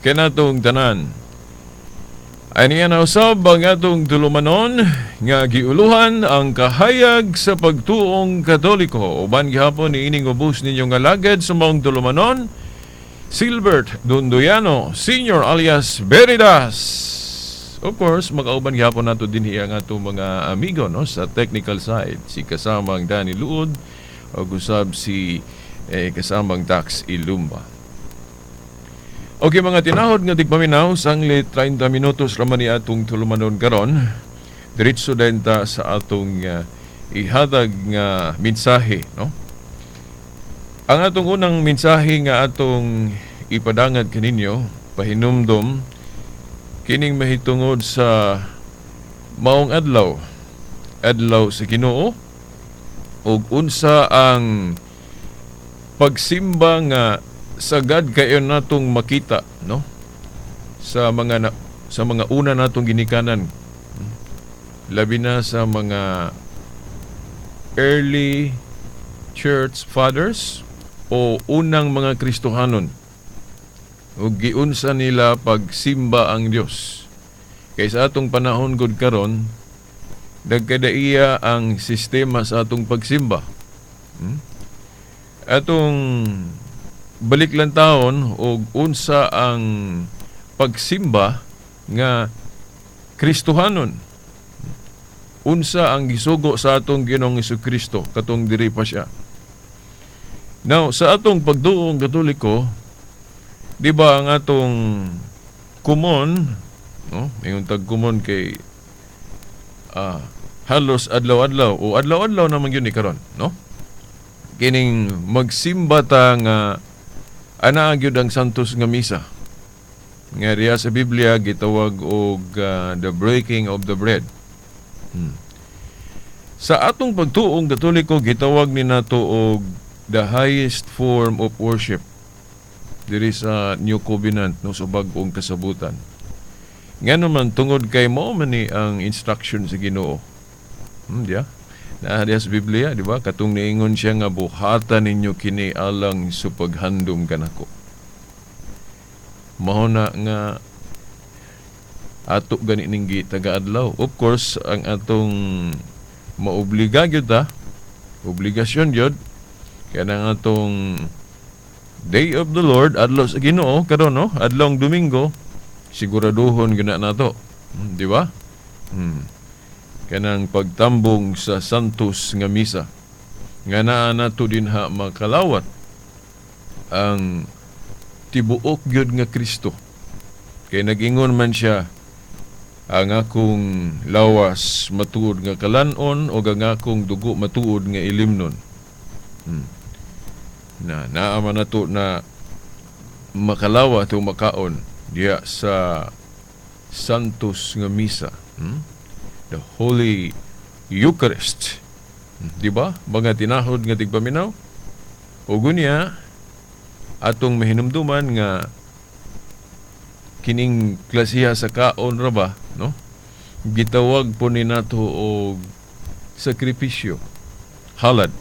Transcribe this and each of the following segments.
Kanatong tanan. Aniya na usab ang atong tulumanon nga giuluhan ang kahayag sa pagtuong Katoliko. Uban gihapon ni ining ubos ninyong alagad sa maong tulumanon, Silbert Dunduyano, Senior alias Veridas. Of course, makauban gihapon nato dinhi ang atong mga amigo, no, sa technical side. Si kasamang Danny Luod ug usab si kasamang Dax Ilumba. Okay, mga tinahod nga tigpaminaw, sanglit 30 minutos raman ni atong tulumanon karon. Diretso din ta sa atong ihatag nga mensahe, no? Ang atong unang mensahe nga atong ipadangad kaninyo, pahinumdom kining mahitungod sa maong adlaw, adlaw sa Ginoo, ug unsa ang pagsimba nga sagad kayo natong makita, no, sa mga una natong ginikanan, labi na sa mga early church fathers o unang mga Kristohanon, ug giunsa nila pagsimba ang Dios. Kay sa atong panahon gud karon, nagkadaiya ang sistema sa atong pagsimba. Atong balik lang taon og unsa ang pagsimba nga Kristohanon, unsa ang gisugo sa atong Ginoong Kristo katong diri pa siya. Now, sa atong pagduong Katoliko, di ba, ang atong kumon, no, ingon tag kumon kay halos adlaw-adlaw o adlaw-adlaw naman yun ni karon, no, kining magsimba ta nga ana gyud ang Santos nga Misa nga diya sa Biblia gitawag og the breaking of the bread. Sa atong pagtuong Katoliko, gitawag ni nato og the highest form of worship diri sa New Covenant, no, sa bag-ong kasabutan. Ngano man, tungod kay mao man ni ang instruction sa Ginoo. Diya. Naa diya sa Biblia, di ba? Katong niingon siya nga buhatan ninyo kini alang sa paghandom kanako. Mao na nga ato gani ning taga-adlaw. Of course, ang atong maobliga gyud ta, obligasyon gyud kaya ang atong Day of the Lord, adlaw sa Ginoo karon, no, adlawng Domingo, siguraduhon gyud na nato. Di ba? Kanang pagtambong sa Santos nga Misa nga naa nato dinha makalawat ang tibuok gyud nga Kristo. Kay nagingon man siya, "Ang akong lawas matuod nga kalanon o ang akong dugo matuod nga ilimnon." Na naa man nato na makalawat o makaon diya sa Santos nga Misa. The Holy Eucharist. Di ba? Mga tinahod nga tigpaminaw. Ug unya atong mahinumduman nga kining klasiha sa kaon ra ba, no? Gitawag po ni nato og sakripisyo, halad.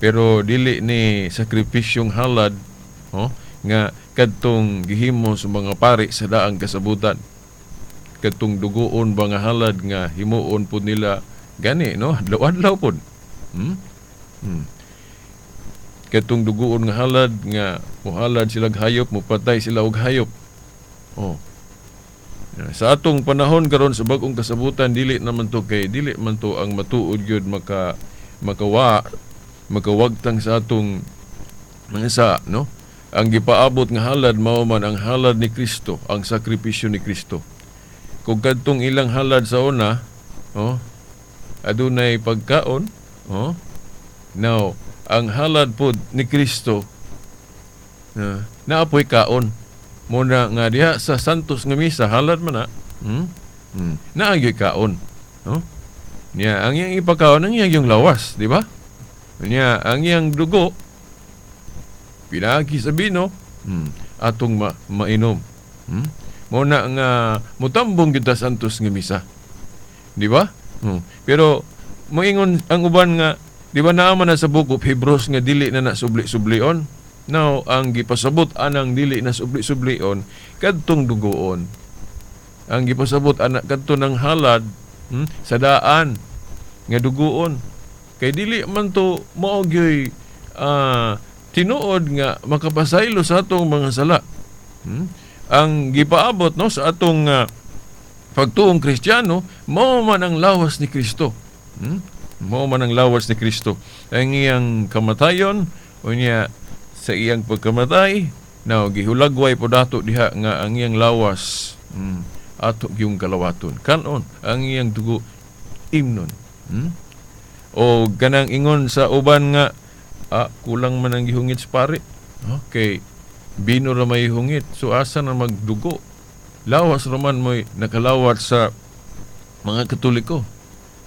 Pero dili ni sakripisyong halad, oh, nga kadtong gihimo sa mga pari sa daang kasabutan. Kadtong dugoon ba nga halad nga himuon pud nila gani, no? Adlaw-adlaw pud. Kadtong dugoon nga halad nga muhalad sila og hayop, mupatay sila og hayop. Oh. Sa atong panahon karon sa bag-ong kasabutan, dili naman to, kay dili man to ang matuod gyud makawagtang sa atong mga sa, no? Ang gipaabot nga halad mao man ang halad ni Kristo, ang sakripisyo ni Kristo. Kung kadtong ilang halad sa una, oh, adunay pagkaon, oh. Now, ang halad pod ni Kristo naapoy kaon. Muna nga diha sa Santos nga Misa, halad man na. Naa gyud kaon. No? Niya, ang iyang ipakaon, ang iyang yung lawas, di ba? Niya, ang iyang dugo pinaagi sa bino, atong mainom. Mo na nga mutambong gyud ta Santos nga Misa. Di ba? Pero moingon ang uban nga, di ba, naa man na sa Book of Hebrews nga dili na na subli-sublion. Now, ang gipasabot anang dili na subli-sublion kadtong dugoon. Ang gipasabot ana kadto ng halad, sa daan nga dugoon. Kay dili man to mao gyoy tinuod nga makapasaylo sa atong mga sala. Ang gipaabot, no, sa atong pagtuong Kristiyano, mao man ang lawas ni Kristo. Mao man ang lawas ni Kristo. Ang iyang kamatayon, unya sa iyang pagkamatay, now gihulagway po dato diha nga ang iyang lawas ato gyung kalawaton. Kanon ang iyang dugo imnon. O ganang ingon sa uban nga kulang man ang gihungit sa pare. Okay. Bino ra may hungit. So asa na magdugo? Lawas raman mo'y nakalawat sa mga Katoliko.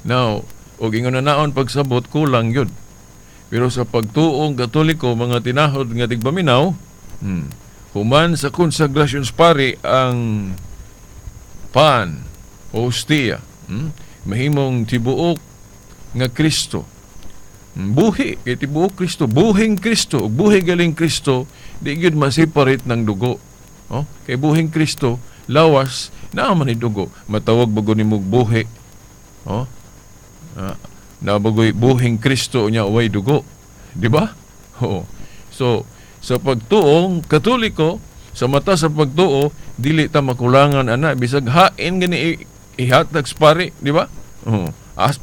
Now, og ingon na naon pagsabot, kulang yun. Pero sa pagtuong Katoliko, mga tinahod nga tigpaminaw, human sa konsagrasyon pare, ang pan o hostia, mahimong tibuok nga Kristo. Buhi, kay tibuok Kristo, buhing Kristo, ug buhi galing Kristo, di gyud ma-separate ng dugo. Oh, kay buhing Kristo, lawas, naa man ni dugo. Matawag bago nimog buhi. Oh? Na bagoy buhing Kristo nya way dugo. Di ba? Oo. So, sa pagtuong Katoliko, sa mata sa pagtuo, dili ta makulangan ana bisag hain gani ihatag sa pare, di ba? Oo.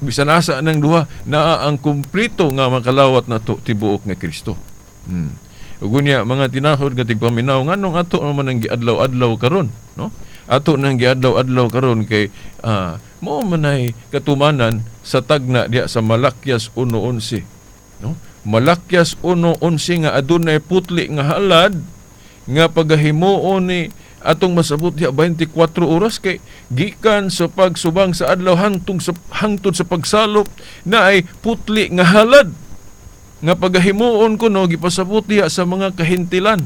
Bisan asa ng duha, naa ang kumpleto nga makalawat na to tibuok nga Kristo. Ug unya, mga tinahod nga tigpaminaw, nganong ato naman ang giadlaw-adlaw karon, no? Ato nang giadlaw-adlaw karon kay mao man ay katumanan sa tagna diha sa Malakias 1:11, no? Malakias 1:11 nga adunay putli nga halad nga pagahimuon ni atong masabot diha 24 oras, kay gikan sa pagsubang sa adlaw hangtod sa pagsalop na ay putli nga halad nga pagahimuon kuno gipasabot diha sa mga kahintilan.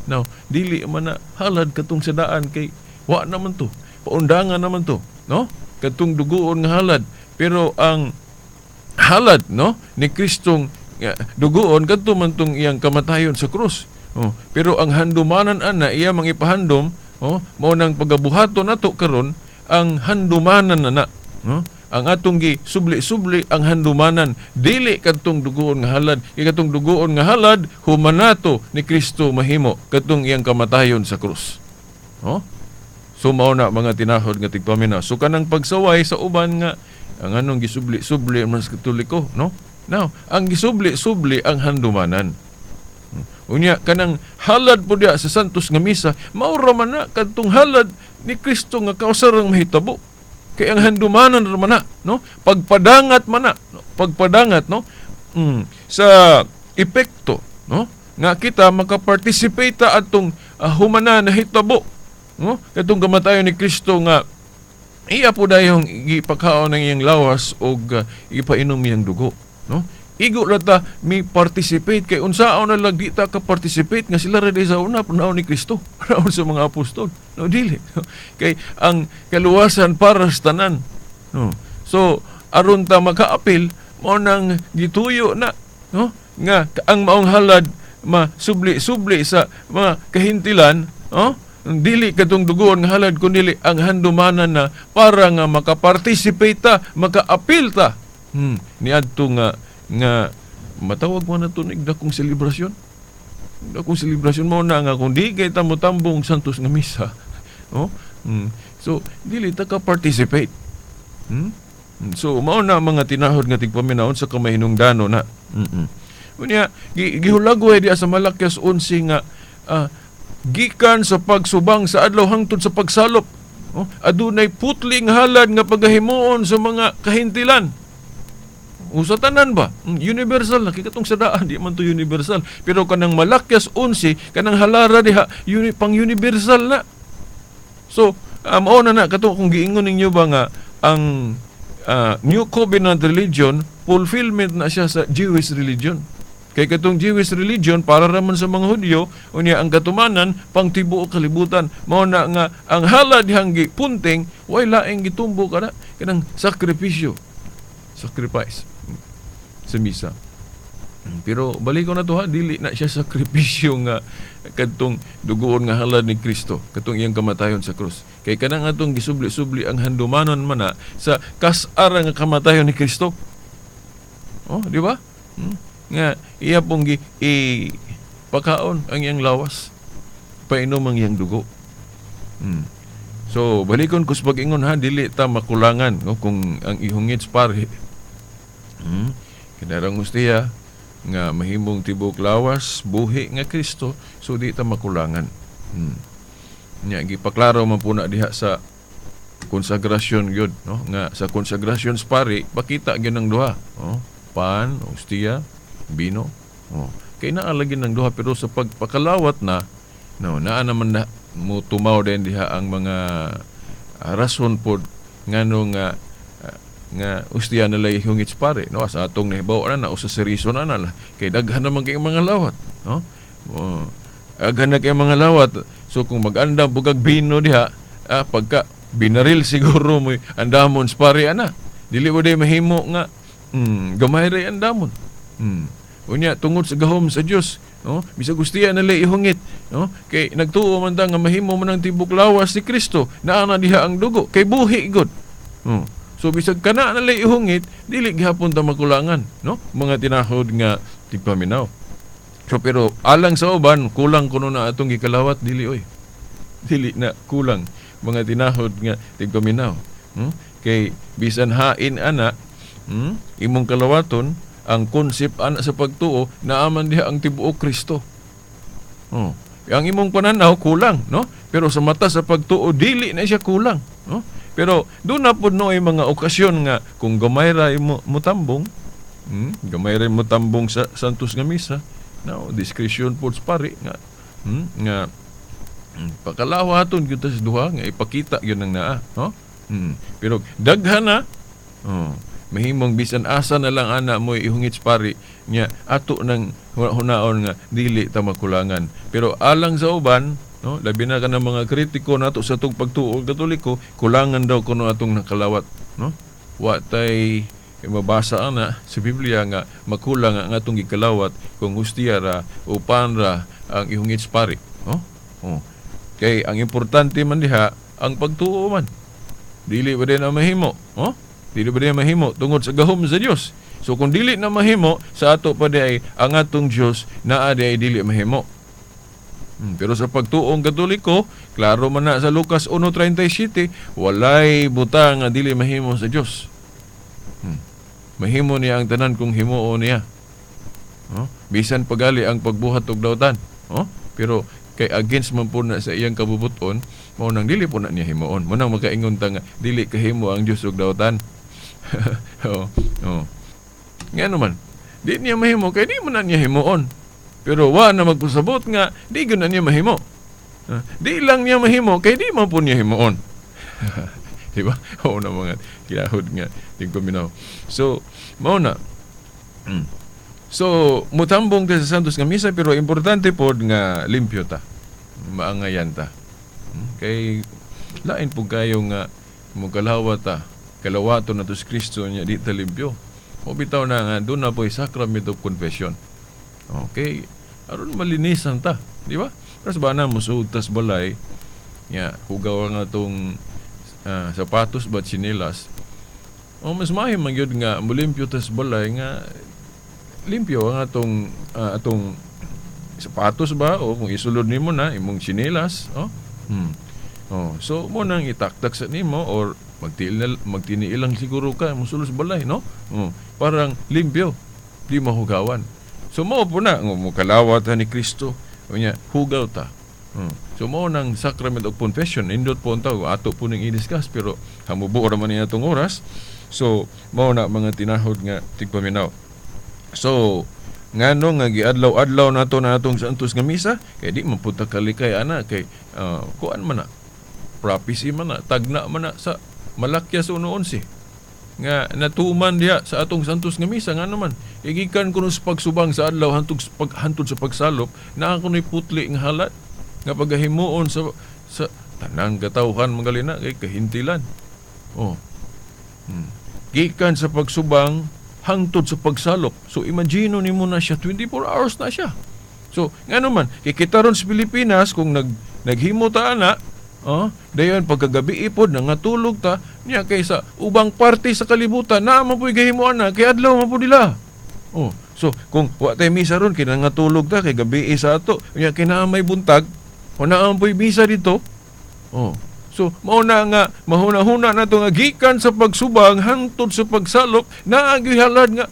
Now, dili man na halad katong sa daan kay wa naman to. Paundangan naman to, no? Katong dugoon nga halad. Pero ang halad, no, ni Kristong dugoon kadto man tong iyang kamatayon sa krus. Oh, pero ang handumanan ana iya mangipahandom, oh, mao nang pagabuhaton nato karon ang handumanan ana, no? Ang atong gi subli-subli ang handumanan, dili kadtong dugoon nga halad. Kay kadtong dugoon nga halad humanato ni Kristo mahimo kadtong iyang kamatayon sa krus. Oh? So mao na, mga tinahod nga tigpaminaw. So kanang pagsaway sa uban nga ang anong gisubli-subli man sa Katoliko, no? Now, ang gisubli-subli ang handumanan. Unya kanang halad po diya sa Santos nga Misa, mao ra man na kadtong halad ni Kristo nga kausarang mahitabo. Kay ang handumanan ra man na, no? Pagpadangat man na, no? Pagpadangat, no? Sa epekto, no? Nga kita makaparticipate ta atong humana na hitabo, no? Katong kamatayon ni Kristo nga iya po dayong gipakaon ng iyang lawas og ipainom iyang dugo, no? Igo ra ta mi participate kay unsaon na lang di ta ka participate nga sila ra sa una panahon ni Kristo, panahon sa mga apostol, no? Dili kay ang kaluwasan para sa tanan, no? So aron ta makaapil, mao nang gituyo na, no, nga ang maong halad masubli-subli sa mga kahintilan, no? Dili kadtong dugoon nga halad kundi ang handumanan na para nga makaparticipate ta, makaapil ta niadto nga nga matawag mo na tunig dakong selebrasyon. Dakong selebrasyon mo na nga kung di kay ta motambong Santos nga Misa, oh. So dili ta ka participate. So mao na, mga tinahod nga tigpaminaw, sa kamahinungdano na. Unya gihulagway diya sa Malakias 11 nga gikan sa pagsubang sa adlaw hangtod sa pagsalop, oh, adunay putling halad nga pagahimuon sa mga kahintilan. O sa tanan ba? Universal na kay katong sa daan di man to universal. Pero kanang Malakias 11, kanang halara diha pang universal na. So, mao na na kato kung giingon ninyo ba nga ang New Covenant religion, fulfillment na siya sa Jewish religion. Kay katong Jewish religion para raman sa mga Hudyo, unya ang katumanan pang tibuok kalibutan. Mao na nga ang halad dihang gipunting way laing gitumbo kana kanang sakripisyo. Sacrifice sa misa. Pero balik ko na to ha, dili na siya sakripisyo nga kadtong dugoon nga halad ni Kristo, katong iyang kamatayon sa krus. Kay kanang atong gisubli-subli ang handumanon man na sa kas-ara nga kamatayon ni Kristo. Oh, di ba? Nga iya pong gi i pakaon ang iyang lawas, painom ang iyang dugo. So, balikon ko sa pag-ingon ha, dili ta makulangan, no, kung ang ihungit sa pare. Kinarang hustiya nga mahimong tibok lawas, buhi nga Kristo, so di ta makulangan. Nya gipaklaro man po na diha sa konsagrasyon gyud, no, nga sa konsagrasyon sa pari pakita gyud ang duha, oh, pan, hustiya, bino. Oh. Kay naa lagi ng duha, pero sa pagpakalawat na, no, naa naman na mo tumaw din diha ang mga rason pod ngano nga nga ustiya na lay hungit sa pare, no, sa atong nahibaw na na usa sa reason na na kay daghan naman kay mga lawat, no. Oh, daghan na kay mga lawat, so kung mag-andam pugag bino diha, pagka binaril siguro mo andamon sa pare ana, dili ba day mahimo nga gamay ra andamon. Unya tungod sa gahom sa Dios, no, bisag gustiya na lay ihungit, no, kay nagtuo man ta nga mahimo man ang tibok lawas ni Kristo, naa na diha ang dugo kay buhi gud. Oh. So bisag kana na lay ihungit, dili gihapon ta makulangan, no, mga tinahod nga tigpaminaw. So pero alang sa uban, kulang kuno na atong gikalawat, dili oy. Dili na kulang, mga tinahod nga tigpaminaw. Kay bisan hain ana, imong kalawaton, ang concept ana sa pagtuo, naaman diha ang tibuok Kristo. Oh. Ang imong pananaw kulang, no? Pero sa mata sa pagtuo dili na siya kulang, no? Pero doon na pud no ay mga okasyon nga kung gamay ra imo mutambong, gamay ra mutambong sa Santos nga Misa, no, discretion pod sa pari nga nga pakalawaton gyud ta sa duha nga ipakita gyud ang naa, no? Pero daghan na, oh, mahimong bisan asa na lang ana mo ihungit sa pari nya ato nang hunaon nga dili ta makulangan. Pero alang sa uban, no, labi na kanang mga kritiko nato sa atong pagtuo Katoliko, kulangan daw kuno atong nakalawat, no? Wa tay mabasa ana sa Biblia nga makulang ang atong gikalawat kung hustiya ra o pan ra ang ihungit sa pari, no? Oh. Kay ang importante man diha ang pagtuo man. Dili ba din na mahimo, no? Dili ba din mahimo tungod sa gahom sa Dios. So kung dili na mahimo sa ato pa di ay ang atong Dios naa di ay dili mahimo. Pero sa pagtuong Katoliko, klaro man na sa Lucas 1:37, walay butang nga dili mahimo sa Dios. Mahimo niya ang tanan kung himuon niya. Oh? Bisan pagali ang pagbuhat og dautan. Oh? Pero kay against man po na sa iyang kabubuton, mao nang dili po na niya himuon. Mao nang makaingon ta nga dili kahimo ang Dios og dautan. Oh, oh. Ngano man, di niya mahimo kay di man na niya himuon. Pero wa na magpasabot nga di gyud na niya mahimo. Di lang niya mahimo kay di man po niya himuon. Di ba? Oo na mga kinahod nga tigpaminaw. So, mao na. So, mutambong ta sa Santos nga misa, pero importante pod nga limpyo ta. Maangayan ta. Kay lain po kayo nga mukalawa ta. Kalawato na to si Kristo niya di ta limpyo. O bitaw na nga doon na po sacrament of confession. Okay, aron malinisan ta, di ba? Pero sa bana musuod tas balay, nya hugaw nga tong sapatos ba tsinelas. O mas maayo man gyud nga mulimpyo tas balay nga limpyo ang atong sapatos ba o kung isulod nimo na imong tsinelas, oh. Oh, so mo nang itaktak sa nimo or magtiil na, magtiniil lang siguro ka musulod sa balay, no? Oh, parang limpyo, di mahugawan. So mao po na nga mokalawat ta ni Kristo, unya hugaw ta. So mao nang sacrament of confession, indot po ang tawag, ato po ning i-discuss pero hamubo ra man niya atong oras. So mao na mga tinahod nga tigpaminaw. So ngano nga giadlaw-adlaw nato na atong Santos nga misa kay di man pud ta kalikay ana kay kuan man na, prophecy man na, tagna man na sa Malakias 1:11 nga natuman diha sa atong Santos nga misa. Nga naman igikan kuno sa pagsubang sa adlaw hantod sa pagsalop, naa kuno'y putli nga halad nga pagahimuon sa tanang katawhan magalina kay kahintilan. Oh. Gikan sa pagsubang hangtod sa pagsalop. So imagine nimo na siya, 24 hours na siya. So ngano man kay kita ron sa Pilipinas, kung naghimo ta ana, oh, dayon pagkagabi ipod nangatulog ta niya, kay sa ubang parte sa kalibutan naa man po'y gahimo ana, kay adlaw man pud nila. Oh, so kung wa tay misa ron, kay nangatulog ta kay gabi sa ato. Nya kay naa may buntag o naa man po'y misa dito. Oh. So mao na nga mahuna-huna nato nga gikan sa pagsubang hangtod sa pagsalop naa gyud halad nga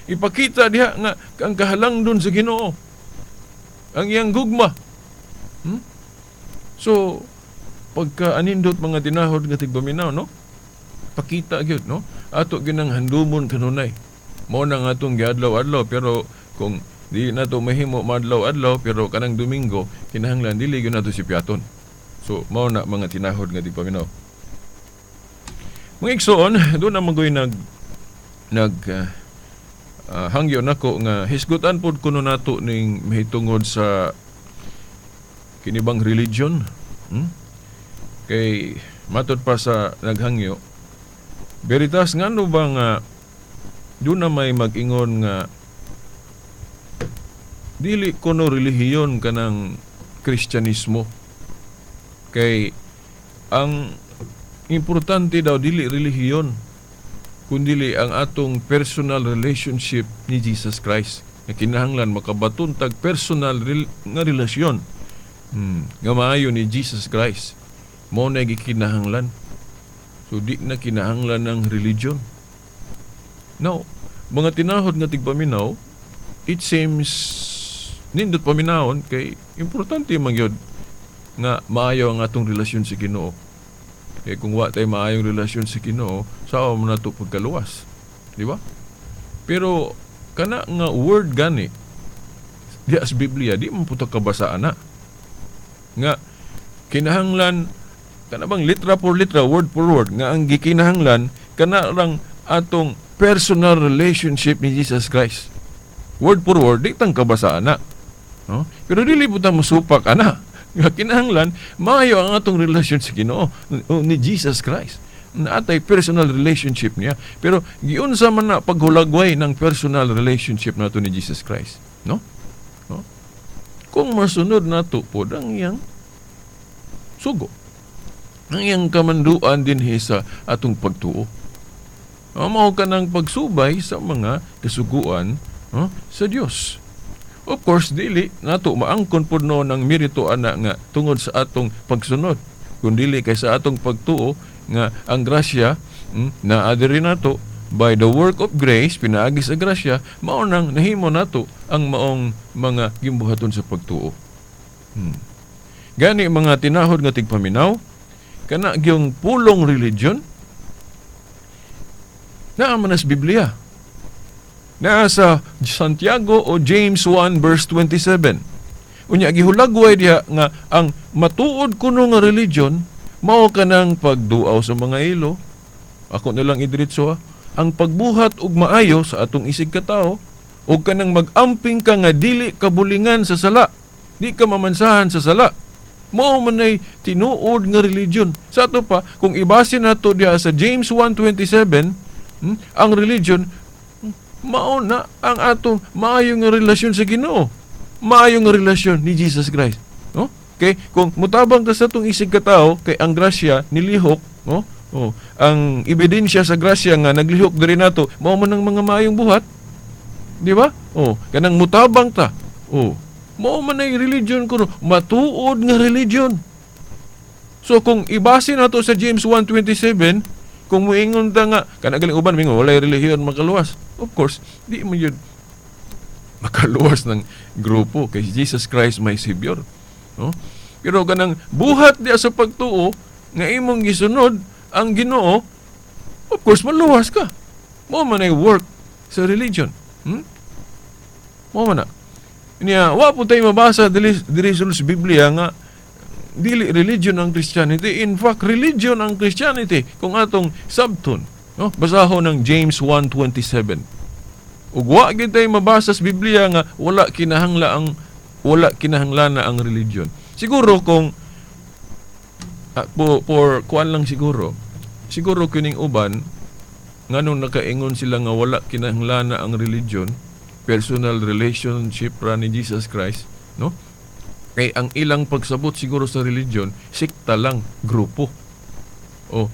ipakita diha nga ang kahalangdon sa Ginoo. Ang iyang gugma. So pagka anindot, mga tinahod nga tigpaminaw, no? Pakita gyud, no? Ato gyud ang handumon kanunay. Mao na nga atong giadlaw-adlaw, pero kung di nato mahimo madlaw-adlaw, pero kanang Domingo kinahanglan dili gyud nato sipiaton. So mao na, mga tinahod nga tigpaminaw. Mga igsoon, duna man goy nag nag hangyo nako nga hisgutan pod kuno nato ning mahitungod sa kinibang religion. Kay matod pa sa naghangyo, Veritas, ngano ba nga duna may mag-ingon nga dili kuno relihiyon kanang Kristyanismo, kay ang importante daw dili relihiyon kundili ang atong personal relationship ni Jesus Christ, nga kinahanglan makabaton tag personal nga relasyon nga maayo ni Jesus Christ? Mao na gikinahanglan, so di na kinahanglan ng religion. Now, mga tinahod nga tigpaminaw, it seems nindot paminawon kay importante man gyud nga maayo ang atong relasyon sa Ginoo. Kay kung wa tay maayong relasyon sa Ginoo, sao man nato pagkaluwas? Di ba? Pero kana nga word gani di as Biblia, di man puta kabasa ana nga kinahanglan kana bang litra por litra, word for word, nga ang gikinahanglan kana lang atong personal relationship ni Jesus Christ. Word for word di tang kabasa ana, no? Pero dili po ta mosupak ana nga kinahanglan maayo ang atong relasyon sa Ginoo o ni Jesus Christ, na atay personal relationship niya. Pero giunsa man na paghulagway ng personal relationship nato ni Jesus Christ, no? No, kung masunod nato pod ang iyang sugo, ang iyang kamanduan dinhi sa atong pagtuo. Mao ka ng pagsubay sa mga kasuguan, no, sa Dios. Of course, dili nato maangkon pod no ng merito ana nga tungod sa atong pagsunod, kun dili kay sa atong pagtuo nga ang grasya naa diri nato by the work of grace, pinaagi sa grasya, mao nang nahimo nato ang maong mga gimbuhaton sa pagtuo. Gani, mga tinahod nga tigpaminaw, kana gyung pulong religion naa man sa Biblia. Naa sa Santiago o James 1 verse 27. Unya gihulagway diha nga ang matuod kuno nga religion mao kanang pagduaw sa mga ilo. Ako na lang idiretso ha. Ang pagbuhat og maayo sa atong isig katao ug kanang mag-amping ka nga dili ka bulingan sa sala. Di ka mamansahan sa sala. Mao man ay tinuod nga religion. Sa ato pa, kung ibase nato diha sa James 1:27, ang religion mao na ang atong maayo nga relasyon sa Ginoo. Maayo nga relasyon ni Jesus Christ. No? Okay? Kung mutabang ta sa atong isig katao, kay ang grasya nilihok, no? Oh, ang ebidensya sa grasya nga naglihok diri nato, mao man ang mga maayong buhat. Di ba? Oh, kanang mutabang ta. Oh, mao man ay religion kuno, matuod nga religion. So kung ibase nato sa James 1:27, kung muingon ta nga kana galing uban mingon walay relihiyon makaluwas. Of course, di mo yun makaluwas ng grupo kay Jesus Christ my Savior. No? Pero kanang buhat diya sa pagtuo nga imong gisunod ang Ginoo, of course maluwas ka. Mao man ay work sa religion. Mao man na. Niya, wa po tayo mabasa diri sa Biblia nga dili religion ang Christianity. In fact, religion ang Christianity kung atong sabton. No? Basahon ng James 1:27. Ug wa gyud tayo mabasa sa Biblia nga wala kinahanglan na ang religion. Siguro kung for kuan lang siguro. Siguro kining uban Nganong nakaingon sila nga wala kinahanglan ang religion, personal relationship ra ni Jesus Christ, no? Kay ang ilang pagsabot siguro sa religion, sekta lang, grupo. O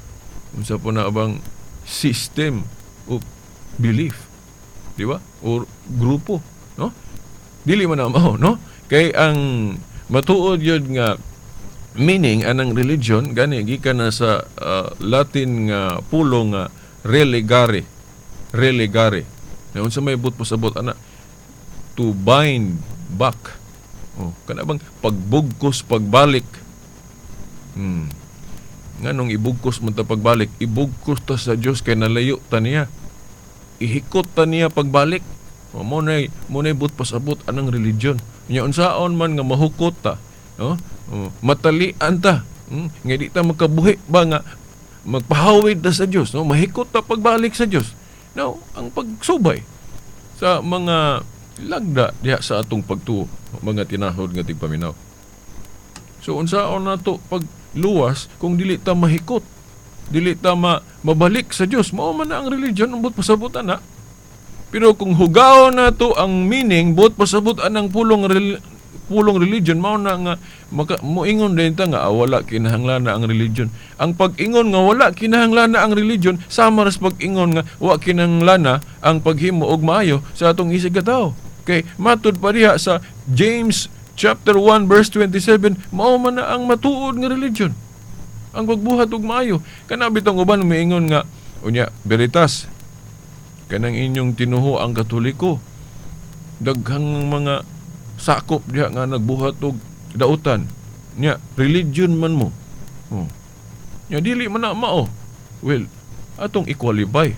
unsa po na bang system of belief, di ba? Or grupo, no? Dili man na mao, no? Kay ang matuod yun nga meaning anang religion gani gikan na sa Latin nga pulong nga religare, religare na unsa may but pasabot ana? To bind back. Oh, kana bang pagbugkos pagbalik. Nganong ibugkos man ta pagbalik? Ibugkos ta sa Dios kay nalayo ta niya, ihikot ta niya pagbalik. Oh, mo nay but pasabot anang religion. Nya unsaon man nga mahukot ta, no? Oh, matalian ta. Nga di ta makabuhi ba nga magpahawid ta sa Dios, no? Mahikot ta pagbalik sa Dios. No, ang pagsubay sa mga lagda diha sa atong pagtuo, mga tinahod nga tigpaminaw. So unsaon nato pagluwas kung dili ta mahikot, dili ta mabalik sa Dios? Mao man na ang religion, ang buot pasabot ana. Pero kung hugaw nato ang meaning, buot pasabot anang pulong religion, mao na nga moingon din ta nga wala kinahanglan na ang religion. Ang pag-ingon nga wala kinahanglan na ang religion, sama ras pag-ingon nga wa kinahanglan na ang paghimo og maayo sa atong isig ka tawo. Kay matud pa diha sa James chapter 1 verse 27, mao man na ang matuod nga religion. Ang pagbuhat og maayo. Kana bitong uban moingon nga unya Veritas, kanang inyong tinuho ang Katoliko, daghang mga sakop diha nga nagbuhat og dautan. Nya religion man mo. Oh. Nya dili man na mao. Well, atong i-qualify.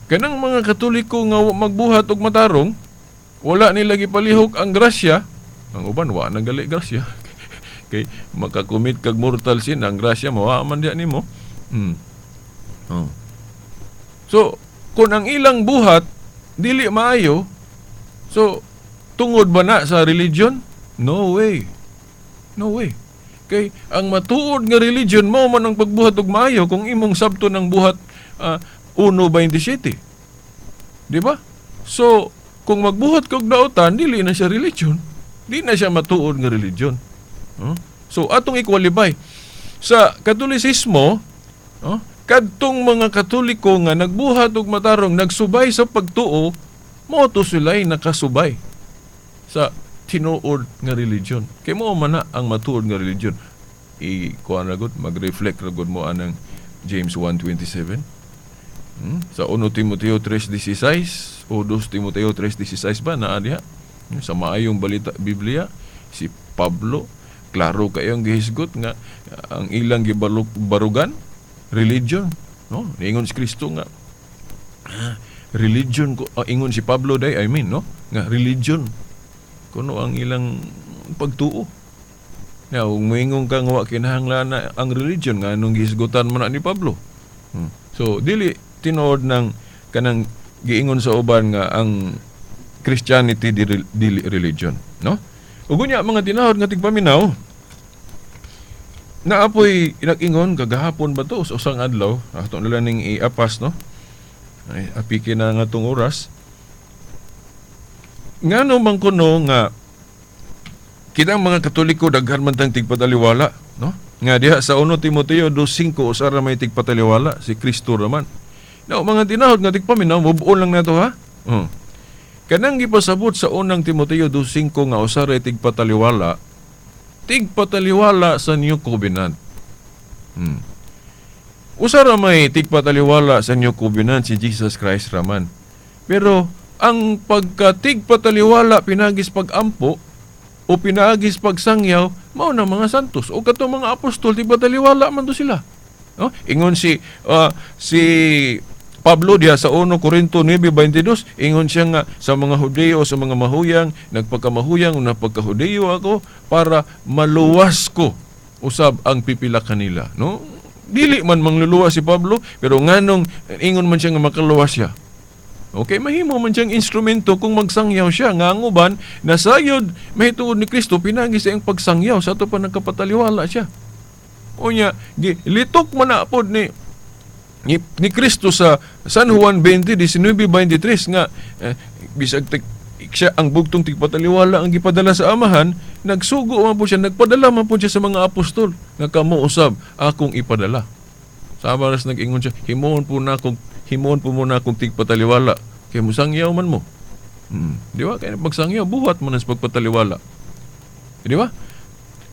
Kanang mga Katoliko nga magbuhat og matarong, wala nila gipalihok ang grasya. Ang uban wa na gali grasya. Kay makakomit kag mortal sin, ang grasya mawa man diha nimo. Oh. So, kung ang ilang buhat dili maayo, so tungod ba na sa religion? No way. No way. Kay ang matuod nga religion mo man ang pagbuhat og maayo kung imong sabto ng buhat 1:27. Di ba? So, kung magbuhat kog dautan, dili na siya religion. Di na siya matuod nga religion. Huh? So, atong i-qualify. Sa Katolisismo, oh, kadtong mga Katoliko nga nagbuhat og matarong, nagsubay sa pagtuo, mao to sila'y nakasubay sa tinuod nga religion. Kay mao man na ang matuod nga religion. I kuan ra gud, mag-reflect ra gud mo anang James 1:27. Sa 1 Timoteo 3:16 o 2 Timoteo 3:16 ba naa diha? Sa Maayong Balita Biblia, si Pablo klaro kayong gihisgot nga ang ilang gibaluk barugan religion, no? Niingon si Kristo nga religion ko, ingon si Pablo day, I mean, no, nga religion kuno ang ilang pagtuo. Now, kung moingon ka nga wa kinahanglan na ang religion, nga anong gihisgutan man na ni Pablo? So, dili tinuod ng kanang giingon sa uban nga ang Christianity dili religion, no? Ug unya, mga tinahod nga tigpaminaw, naapoy nag-ingon kagahapon ba to sa usang adlaw, ato nila ning iapas, no? Ay, apiki na nga tong oras. Ngano man kuno nga kitang mga Katoliko daghan man tang tigpataliwala, no? Nga diha sa 1 Timoteo 2:5, usa ra may tigpataliwala, si Kristo raman. Now, mga tinahod nga tigpaminaw, move on lang nato ha. Oh. Kanang gipasabot sa unang Timoteo 2:5 nga usa ra tigpataliwala, tigpataliwala sa New Covenant. Usa ra may tigpataliwala sa New Covenant, si Jesus Christ raman. Pero ang pagkatigpataliwala pinagis pag-ampo o pinaagis pagsangyaw, mao na mga santos o katong mga apostol, tigpataliwala man to sila. No? Ingon si Pablo diha sa 1 Corinto 9:22, ingon siya nga sa mga Hudeo, sa mga mahuyang, nagpagkamahuyang o nagpagkahudeyo ako para maluwas ko usab ang pipila kanila, no? Dili man mangluluwas si Pablo, pero nganong ingon man siya nga makaluwas siya? Okay, mahimo man siyang instrumento kung magsangyaw siya nga ang uban nasayod mahituod ni Kristo pinagi sa iyang pagsangyaw sa ato pa nagkapataliwala siya. Unya, litok man na pod ni ni Kristo sa San Juan 20:19-23 nga bisag siya ang bugtong tigpataliwala ang gipadala sa Amahan, nagsugo man po siya, nagpadala man po siya sa mga apostol nga kamo usab akong ipadala. Sama ras nag-ingon siya, himuon po muna akong tigpataliwala kay musangyaw man mo. Di ba? Kaya pagsangyaw, buhat mo na sa pagpataliwala. Di ba?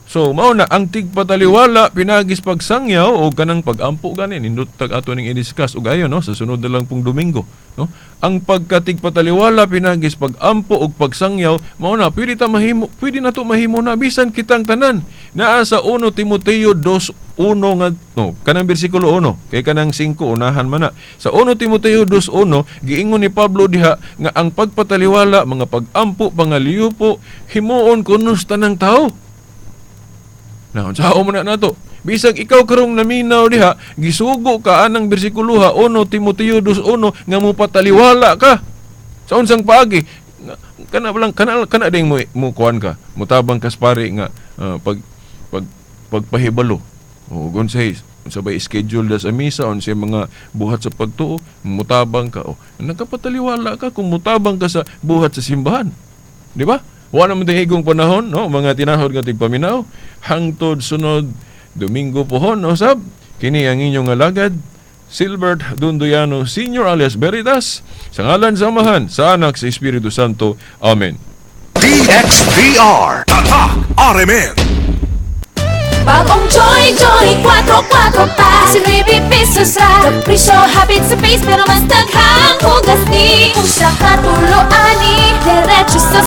So, mao na ang tigpataliwala pinagis pagsangyaw o kanang pagampo gani, nindot tag ato ning i-discuss ug ayon, no, sa sunod na lang pong Domingo, no? Ang pagkatigpataliwala pinagis pagampo ug pagsangyaw, mao na pwede na to mahimo na bisan kitang tanan. Naa sa 1 Timoteo 2:1 nga, no, kanang bersikulo 1 kay kanang 5 unahan man na. Sa 1 Timoteo 2:1 giingon ni Pablo diha nga ang pagpataliwala, mga pagampo, pangaliupo, himuon kuno sa tanang tao. Na, unsa mo na nato? Bisag ikaw karong naminaw diha, gisugo ka anang bersikulo ha, 1 Timoteo 2:1 nga mopataliwala ka. Sa unsang paagi? Kana lang, kana kana ding mo kuan ka, mutabang ka sa pari nga pag pag pagpahibalo. O unsay unsa bay schedule da sa misa, unsay mga buhat sa pagtuo, mutabang ka o nagkapataliwala ka kung mutabang ka sa buhat sa simbahan. Di ba? Wa naman tingigong panahon, no? Mga tinahod nga tigpaminaw, hangtod sunod Domingo pohon, no, sab? Kini ang inyong alagad, Silbert Dunduyano Senior alias Veritas, sa ngalan sa Amahan, sa Anak, sa Espiritu Santo. Amen. DXPR. Tatak RMN. Bagong Joy Joy 4-4 pa, 19 pesos ra. Kapresyo hapit sa face, pero mas daghang hugas ni. Kung siya katulo ani, diretso sa